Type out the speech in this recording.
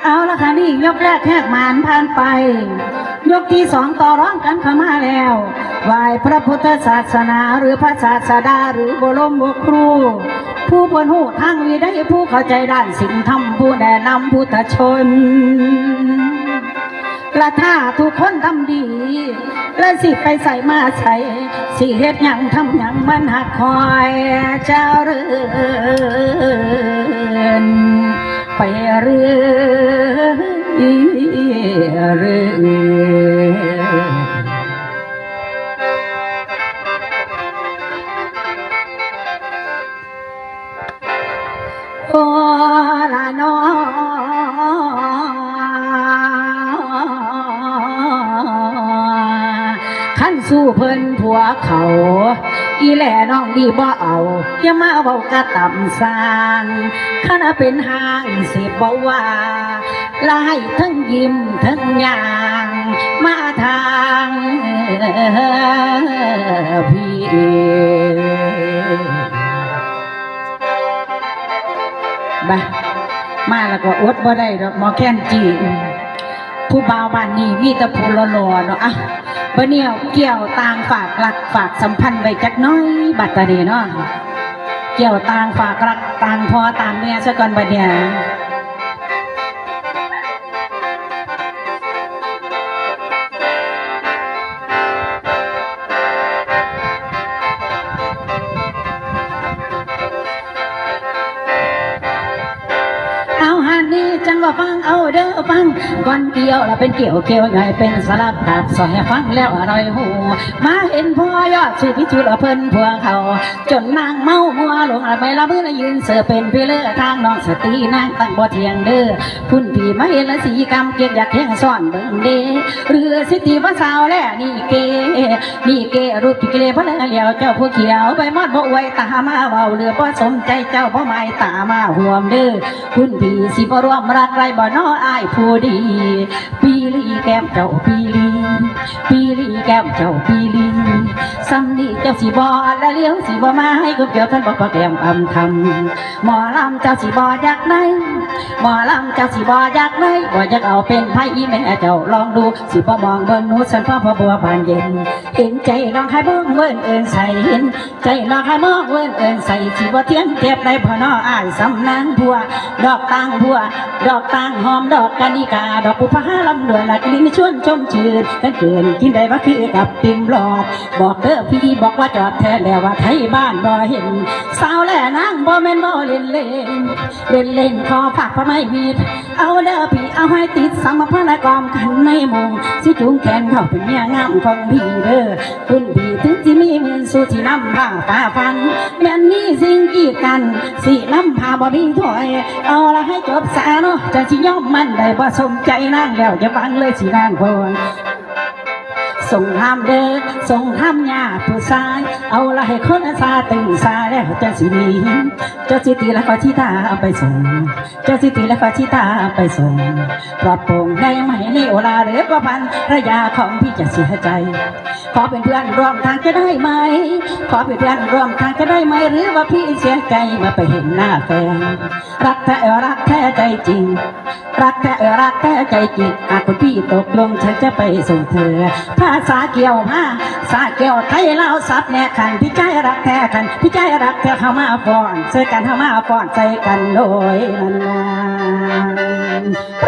ເອົາລະຄ່ະ ນີ້ຍົກແລກແຮກໝານຜ່ານໄປ ຍົກທີສອງຕໍ່ຮອງກັນເຂົ້າມາແລ້ວ ໄຫວ້ພະພຸດທະສາສະໜາ ຫຼື ພະສາສະດາ ຫຼື ບໍລົມຄູ ຜູ້ເພິ່ນຮູ້ທາງວິໄນ ຜູ້ເຂົ້າໃຈດ້ານສິນທຳ ຜູ້ແນະນຳພຸດທະຊົນ ລະຖ້າທຸກຄົນທຳດີ ແລະ ຊິໄປໃສມາໃສ ຊິເຮັດຫຍັງທຳຫຍັງ ມັນຫາກຄ່ອຍຈະເລີນໄປເລື້ອຍໆ. ໂອລະນໍ ຄັນສູ່ເພິ່ນຜົວເຂົາ ອີແຫຼນ້ອງນີ້ບໍ່ເອົາ ຢ່າມາເວົ້າກະຕຳສ້າງ ຄັນເປັນຫ້າງຊິບໍ່ວ່າ ລະໃຫ້ທັງຍິ້ມທັງຍ່າງ ມາທາງພີ້ ບາ ມາແລ້ວກໍອົດບໍ່ໄດ້ດອກ ໝໍແຄນຈີ ຜູ້ບ່າວບ້ານນີ້ມີແຕ່ຜູ້ຫຼໍ່ໆເນາະ. ອະ ບາດນີ້ເອົາກ່ຽວຕ່າງຝາກລັກຝາກສຳພັນໄວ້ຈັກໜ້ອຍ ບາດຕານີ້ເນາະ ກ່ຽວຕ່າງຝາກລັກຕ່າງພໍ່ຕ່າງແມ່ຊະກ່ອນບາດນີ້. ເອົາ ຫັ້ນນີ້ຈັ່ງວ່າຟັງເອົາເດີຟັງ ກ່ອນກ່ຽວລະເປັນກ່ຽວ ກ່ຽວໃຫຍ່ເປັນສະຫຼັບ ຄັບຊອຍໃຫ້ຟັງແລ້ວອະໄດ້ຮູ້ ມາເຫັນພໍ່ຍອດສຸພິຈຸລະເພິ່ນພວກເຂົາ ຈົນນາງເມົາຫົວຫຼົງລະໄປລະມືລະຢືນເສີເປັນພີເລີທາງ ນ້ອງສະຕີນາງຕັ້ງບໍ່ທ່ຽງເດີ ຄຸນພີ່ມາເຫັນລະສີກຳເກັບຢາກແທງຊ້ອນເບິ່ງເດ ຫຼືຊິຕິວ່າສາວແລນີ້ເກ ນີ້ເກ ຮູບກິເກເລບໍ່ແລຫຼຽວ ເຈົ້າຜູ້ຂຽວໃບມອດບໍ່ອວຍຕາມາເວົ້າ ຫຼືບໍ່ສົມໃຈເຈົ້າບໍ່ໝາຍຕາມາຮ່ວມເດີ ຄຸນພີ່ຊິບໍ່ຮ່ວມລັກໄດ້ບໍ່ນໍອ້າຍຜູ້ດີ ປີລີແກ້ມເຈົ້າປີລີ ປີລີແກ້ມເຈົ້າປີລີ ສ່ຳນີ້ເຈົ້າຊິບໍ່ລະຫຼຽວ ຊິບໍ່ມາໃຫ້ຄົນກ່ຽວ ຄັນບໍ່ປາແກ້ມອຳຄຳ ໝໍລຳເຈົ້າຊິບໍ່ຢາກໄດ້ ໝໍລຳເຈົ້າຊິບໍ່ຢາກໄດ້ ບໍ່ຢາກເອົາເປັນໃຜ ອີແມ່ເຈົ້າລອງດູ ຊິບໍ່ມອງເບິ່ງໜູ ສັນພໍ່ພໍ່ບົວບານເຢັນ ເຫັນໃຈນ້ອງໃຫ້ມອງເວີນເອີ້ນໃສ ເຫັນໃຈນ້ອງໃຫ້ມອງເວີນເອີ້ນໃສ ຊິບໍ່ທຽງທຽບໄດ້ບໍ່ນໍອ້າຍ ສ່ຳນາງບົວ ດອກຕ່າງບົວ ດອກຕ່າງຫອມ ດອກກະນິກາ ດອກບຸບຜາລຳດວນ ລະກະລິນຊວນຊົມຊື່ນ ເກີນກິນໄດ້ບໍ່ຄືກັບຕິ່ມຫຼອດ ບອກເດີພີ່ບອກວ່າຈອດແທ້ແລ້ວວ່າໄທບ້ານບໍ່ເຫັນ ສາວແລນາງບໍ່ແມ່ນເວົ້າເລ່ນໆ ເລ່ນໆ ຂໍຝາກຜ້າໄມ້ມີດ ເອົາເດີພີ່ເອົາໃຫ້ຕິດສຳມະພັນລະກອມກັນໃນມຸງ ຊິຈູງແຂນເຂົ້າເປັນເມຍງາມຂອງພີ່ເດີ ຄຸນພີ່ເຖິງຊິມີໝື່ນສູ້ຊິນຳພາຝ່າຟັນ ແມ່ນມີສິ່ງກີດກັ້ນ ຊິນຳພາບໍ່ມີຖອຍ ເອົາລະໃຫ້ຈົບສາເນາະ ຈັ່ງຊິຍອມມັນໄດ້ ບໍ່ສົມໃຈນາງແລ້ວ ຢ່າຫວັງເລີຍຊິນາງພອນ ສົງຄາມເດີ ສົງຄາມຍາດຜູ້ຊາຍ ເອົາລະໃຫ້ຄົນຊາຕຶງຊາແລ້ວຈັ່ງຊິມີ ເຈົ້າຊິຕີລະຂໍຊິຕາໄປສົ່ງ ເຈົ້າຊິຕີລະຂໍຊິຕາໄປສົ່ງ ປອດໂປ່ງໄດ້ໄໝໃນໂອລາ ຫຼືບໍ່ພັນລະຍາຂອງພີ່ຈະເສຍໃຈ ຂໍເປັນເພື່ອນຮ່ວມທາງຈະໄດ້ໄໝ ຂໍເປັນເພື່ອນຮ່ວມທາງຈະໄດ້ໄໝ ຫຼືວ່າພີ່ເສຍໃຈເມື່ອໄປເຫັນໜ້າແຟນ ລັກແທ້ ເອີ ລັກແທ້ໃຈຈິງ ລັກແທ້ ເອີ ລັກແທ້ໃຈຈິງ ຫາກຄຸນພີ່ຕົກລົງ ສັນຈະໄປສົ່ງເທີ ພາສາກ່ຽວ ພາສາກ່ຽວໄທລາວສັບແນະ ຄັນພີ່ຈາຍລັກແທ້ ຄັນພີ່ຈາຍລັກແທ້ ເຮົາມາຟ້ອນໃສ່ກັນ ເຮົາມາຟ້ອນໃສ່ກັນ ໂດຍນັ້ນນາ.